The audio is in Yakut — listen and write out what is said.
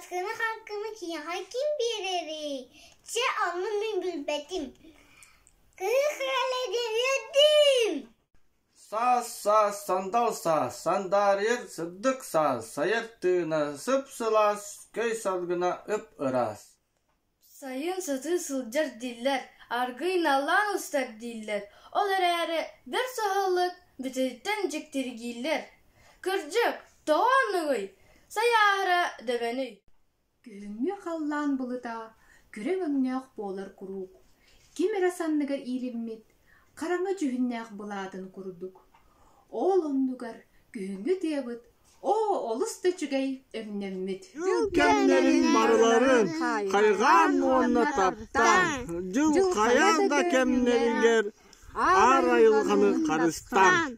Аскыны-хаҥкыны киһиэхэ ким биэрэрий? Чэ, ону мин билбэтим. Кыһыы диэн үөрдүм. Саас-саас, сандал саас, сандаарыйар сырдык саас, сайар тыына сып-сылаас, көй салгына ып-ыраас. Сайын сатыы сылдьар дииллэр, аргыый наллаан устар дииллэр, ол эрээри бэрт суһаллык бүтүтүттэн дьиктиргииллэр. Кырдьык, тоҕо оннугуй? Сай ааһара дөбөнүй? Күһүҥҥү халлаан былыта күрэҥ өҥнөөх буолар куруук, ким эрэ санныгар иилиммит хараҥа дьүһүннээх былаатын курдук. Ол оннугар күһүҥҥү тыабыт оо, олус да үчүгэй өҥнөммүт. Дьыл кэмнэрин барыларын хайҕаан уонна таптаан, дьыл хайа да кэмнэригэр аар айылҕаны харыстаан.